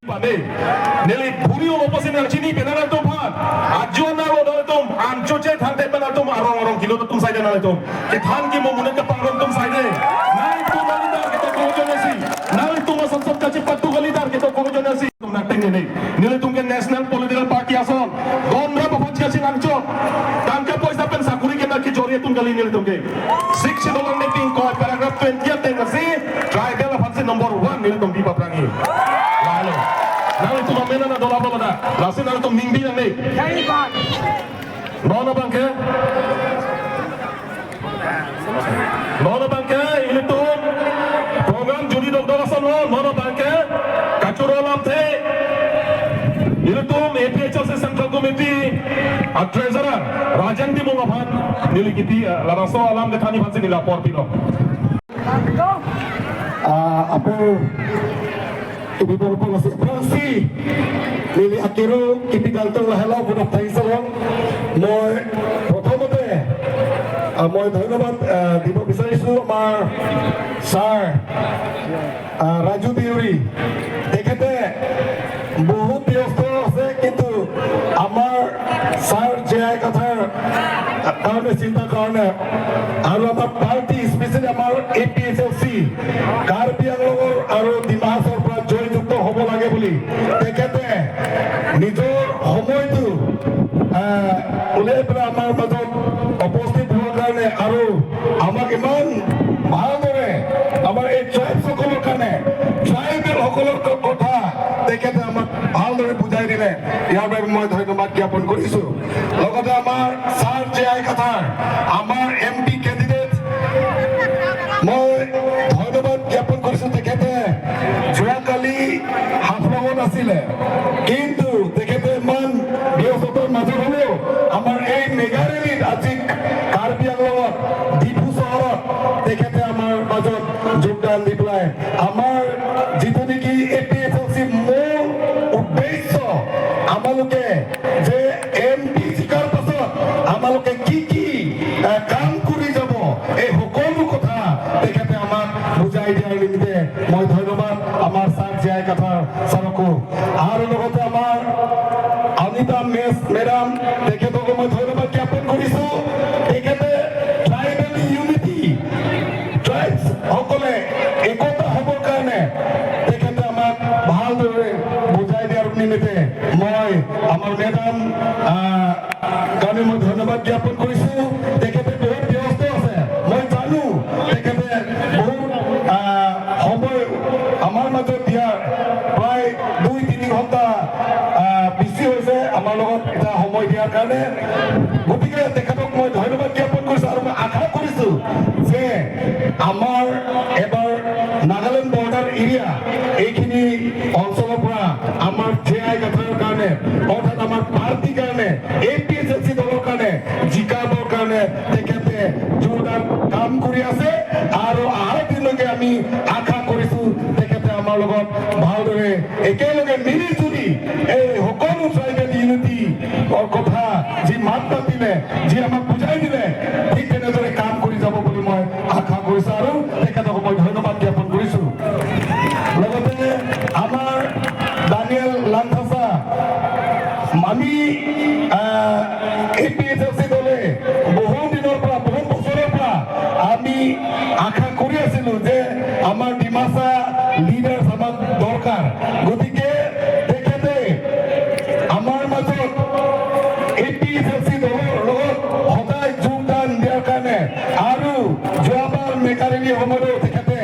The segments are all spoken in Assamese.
Pane nili puri o lopo sin chini penana tum phan ajo na ro na tum amcho che than te pena tum arong arong kilo tum sai na tum ke than ki mo mune ka pangron tum sai de nai tum ali dar ke to ko jone si nai tum sab sab ka chi pattu gali dar ke to ko jone si tum na teng ne nili tum ke national political party ason don ra ba phat chi langcho dan ka paisa pen sakuri ke na ki joriye tum gali nili tum ke 6 dollar ne ting ko paragraph 20 teng si tribal phat number 1 nili tum bi pa prangi lalo. Nang itu mamena na dola bola da. Lasi nang itu mingbi nang ni. Nono bangke. Nono bangke ini tu program judi dok dok asan lo. Nono bangke kacuro lam the. Ini tu APHLC Central Committee a Treasurer Rajan di Mong Aphan nilikiti laraso alam dekhani phansi nila por pilo. Apo ibibong po si Franci Lili Akiro কিপিকালটো লাহেলাও পুনঃ থাকিছে। মই প্ৰথমতে মই ধন্যবাদ দিব বিচাৰিছোঁ আমাৰ ছাৰ ৰাজু দেউৰী। তেখেতে বহুত ব্যস্ত আছে, কিন্তু আমাৰ ছাৰ জে আই কথাৰ কাৰণে চিন্তাৰ কাৰণে আৰু আমাৰ পাৰ্টি, স্পেচিয়েলি আমাৰ A P H L C Karbi আংলঙৰ আৰু ডিমা হাছাওৰ পৰা জয়যুক্ত হ'ব লাগে বুলি তেখেতে নিজৰ সময়টো উলিয়াই পেলাই আমাৰ মাজত উপস্থিত হোৱাৰ কাৰণে আৰু আমাক ইমান ভালদৰে আমাৰ এই ট্ৰাইবসকলৰ কাৰণে, ট্ৰাইবেলসকলৰ কথা তেখেতে আমাক ভালদৰে বুজাই দিলে, ইয়াৰ বাবে মই ধন্যবাদ জ্ঞাপন কৰিছোঁ। লগতে আমাৰ ছাৰ জে আই কাথাৰ, আমাৰ এম পি কেণ্ডিডেট, মই ধন্যবাদ জ্ঞাপন কৰিছোঁ। তেখেতে যোৱাকালি হাফলঙত আছিলে, কিন্তু তেখেতে ইমান ব্যস্ততাৰ মাজত হ'লেও আমাৰ এই মেগা ৰেলীত আজি কাৰ্বি আংলঙত ডিফু চহৰত তেখেতে আমাৰ মাজত যোগদান দি পেলাই আমাৰ যিটো নেকি A P H L C মূল উদ্দেশ্য, আমালোকে যে এম পি জিকাৰ পাছত আমালোকে কি কি কাম কৰি যাব, এই সকলো কথা তেখেতে আমাক বুজাই দিয়াৰ নিমিত্তে মই ধন্যবাদ আমাৰ ছাৰ জীয়াই কাথাৰ ছাৰকো আৰু লগতে আমাৰ অনিতা মেছ মেডাম, তেখেতকো মই ধন্যবাদ জ্ঞাপন কৰিছোঁ। তেখেতে ট্ৰাইবেল ইউনিটি, ট্ৰাইবছ সকলে একতা হ'বৰ কাৰণে তেখেতে আমাক ভালদৰে বুজাই দিয়াৰ নিমিত্তে মই আমাৰ মেডাম কাৰণে মই ধন্যবাদ জ্ঞাপন কৰিছোঁ। তেখেতে বহুত ব্যস্ত আছে, মই জানো। তেখেতে বহুত সময় আমাৰ মাজত দিয়াৰ প্ৰায় 2-3 ঘণ্টা বেছি হৈছে আমাৰ লগত এটা সময় দিয়াৰ কাৰণে। গতিকে তেখেতক মই ধন্যবাদ জ্ঞাপন কৰিছোঁ আৰু মই আশা কৰিছোঁ যে আমাৰ এবাৰ নাগালেণ্ড বৰ্ডাৰ এৰিয়া এইখিনি অঞ্চলৰ পৰা আমাৰ জে আই কাথাৰৰ কাৰণে, অৰ্থাৎ আমাৰ পাৰ্টিৰ কাৰণে, A P H L C দলৰ কাৰণে জিকাবৰ কাৰণে তেখেতে জোৰদাৰ কাম কৰি আছে আৰু অহা দিনলৈকে আমি আশা কৰিছোঁ তেখেতে আমাৰ লগত ভালদৰে একেলগে মিলি জুলি এই সকলো ট্ৰাইবেল ইউনিটি কথা যি মাত মাতিলে, যি আমাক বুজাই দিলে, ঠিক তেনেদৰে কাম কৰি যাব বুলি মই আশা কৰিছোঁ আৰু তেখেতক মই ধন্যবাদ জ্ঞাপন কৰিছোঁ। লগতে আমাৰ দানিয়েল লাংথাচা, আমি A P H L C দলে বহু দিনৰ পৰা, বহু বছৰৰ পৰা আমি আশা কৰি আছিলো যে আমাৰ ডিমাচা লিডাৰ্ছ আমাক দৰকাৰ। গতিকে তেখেতে আমাৰ মাজত A P H L C দলৰ লগত সদায় যোগদান দিয়াৰ কাৰণে আৰু যোৱাবাৰ মেগা ৰেলী সময়তো তেখেতে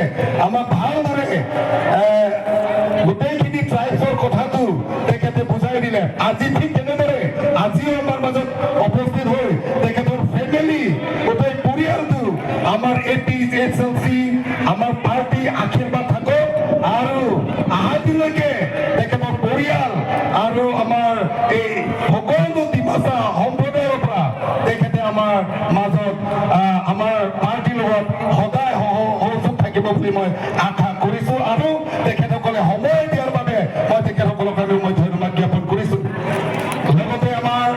আমাক ভালদৰে গোটেইখিনি ট্ৰাইবছৰ কথাটো তেখেতে বুজাই দিলে। আজি ঠিক তেনেদৰে আজিও আমাৰ মাজত উপস্থিত হৈ তেখেতৰ ফেমিলি, গোটেই পৰিয়ালটো আমাৰ A P H L C, আমাৰ পাৰ্টি আশীৰ্বাদ থাকক আৰু অহা দিনলৈকে তেখেতৰ পৰিয়াল আৰু আমাৰ এই সকলো ডিমাচা সম্প্ৰদায়ৰ পৰা তেখেতে আমাৰ মাজত আমাৰ পাৰ্টিৰ লগত সদায় সহযোগ থাকিব বুলি মই আশা কৰিছোঁ আৰু তেখেতসকলে সময় দিয়াৰ বাবে মই তেখেতসকলৰ কাৰণেও মই ধন্যবাদ জ্ঞাপন কৰিছোঁ। লগতে আমাৰ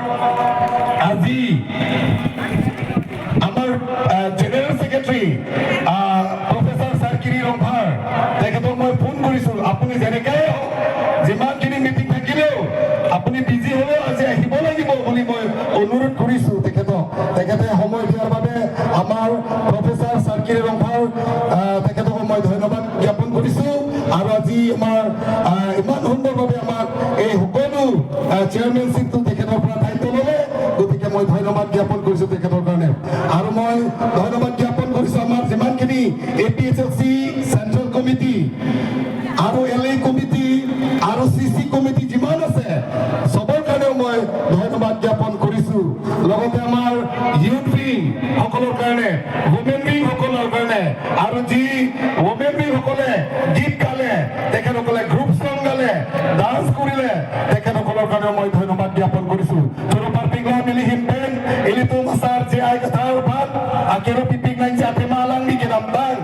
আজি আমাৰ general secretary professor sir Kiri Rongphar, তেখেতক মই ফোন কৰিছোঁ, আপুনি যেনেকৈ হওক যিমানখিনি চাৰ্কিৰি ৰংফাৰ, তেখেতক মই ধন্যবাদ জ্ঞাপন কৰিছোঁ। আৰু আজি আমাৰ ইমান সুন্দৰভাৱে আমাক এই সকলো চেয়াৰমেনশ্বিপটো তেখেতৰ পৰা দায়িত্ব ল'লে, গতিকে মই ধন্যবাদ জ্ঞাপন কৰিছোঁ তেখেতৰ কাৰণে। আৰু মই ধন্যবাদ জ্ঞাপন কৰিছোঁ আমাৰ যিমানখিনি এপিএইচএলচি চেণ্ট্ৰেল কমিটি আৰু এলএ কমিটি আৰু চিচি কমিটি যিমান আছে, চবৰ কাৰণেও মই ধন্যবাদ জ্ঞাপন কৰিছোঁ। লগতে আমাৰ ইউথ উইং সকলৰ কাৰণে, ৱমেন উইং সকলৰ কাৰণে, আৰু যি ৱমেন উইং সকলে গীত গালে, তেখেতসকলে গ্ৰুপ চং গালে, ডান্স কৰিলে, তেখেতসকলৰ কাৰণেও মই ধন্যবাদ জ্ঞাপন কৰিছোঁ। মিলি himpen ilitu masar si ay katar pan akiro pipig nang si ate malang ni kinamtang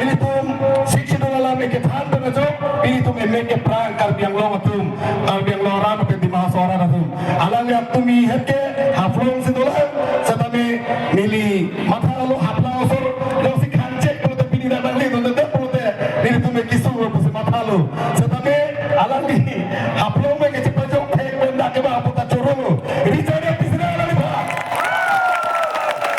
ilitum siksido alam ikethan penajo ilitum emeke prang karbiang long atum karbiang loran apen di mahasoran atum alang ya tumi hetke haflong sidolang satame nili matha alo hafla osor long si khanchek pulute pini dadang li donde pulute nili tume kisu puse matha alo satame alang ni haflong me ke chipajong thek benda ke ba apota chorolo rijane pisne alang ba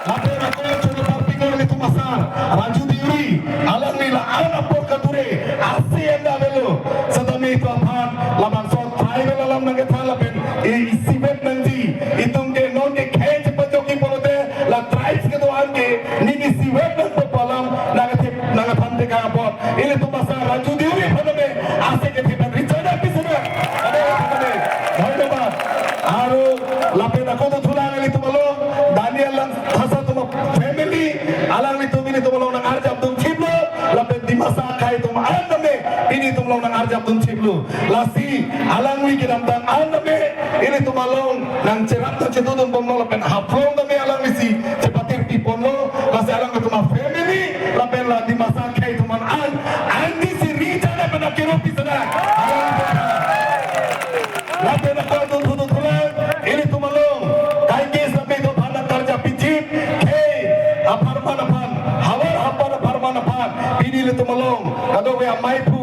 lapen ako choro parpingor ni tumasar Raju Diuri alang nila ana por kature asi enda velo satame itu aphan laban so tribal alam nange than lapen e isibet nanji itum ke non ke khench pajoki polote la tribes ke doan ke nini siwet nang palam nange the nange than te ka apot ile tumasar Raju Diuri phaname ase ke the rijane pisne ধন্যবাদ। আৰু লাপেন আকৌ থুলাং ali tumalo Daniel lang thasa tuma family alang ni tumini tumalo nang arjab dum chiblo lapen dimasa khai tum andame ini tumlo nang arjab dum chiblo lasi alang wi kinam tang andame ini tumalong nang cerap ta chetudum bomlo lapen haflong dame alang ni si cepatir pi ponlo lasi alang tuma family lapen la dimasa khai tuman an andi si rijana pena kero pisana lapen ako dun dun thulang ini tumalong kai ke sabi to phana karja pichip ke aparman aphan hawar hapan farman aphan pinile tumalong kado we maipu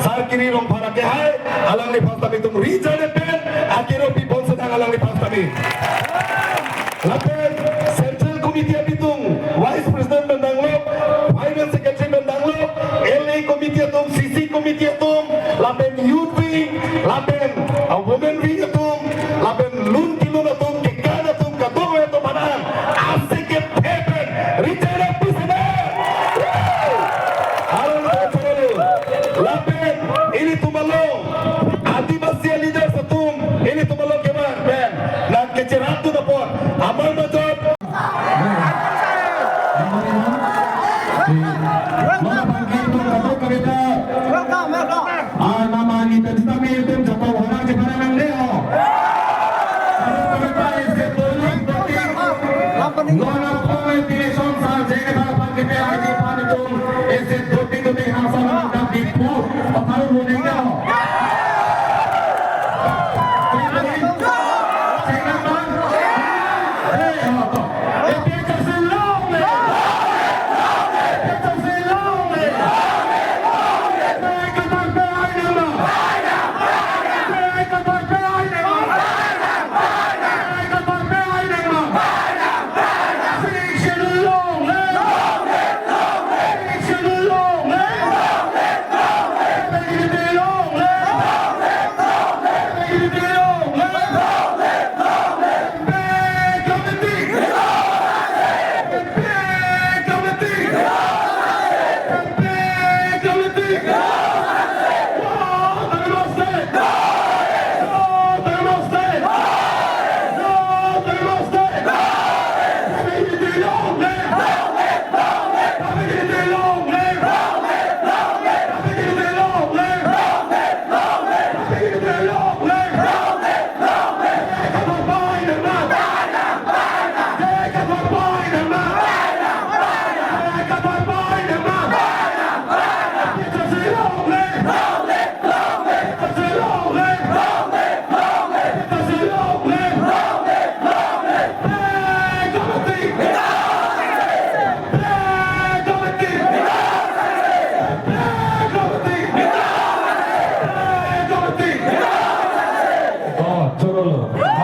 sarkiri rong phara ke hai alang ni phastami tum rijane pen akero pi bonsa alang ni phastami lapen central committee abitung vice president bendanglok finance secretary bendanglok LA committee atum CC committee atum lapen youth wing lapen women wing atum lapen lun kilun atum kekan atum kadong atum banan ase ke pepen rijane pisne aron cholo lapen ini tumalong adivasi leaders atum ini tumalong keman ben nan keceratu napon আমাৰ মাজত Welcome, welcome. Oh,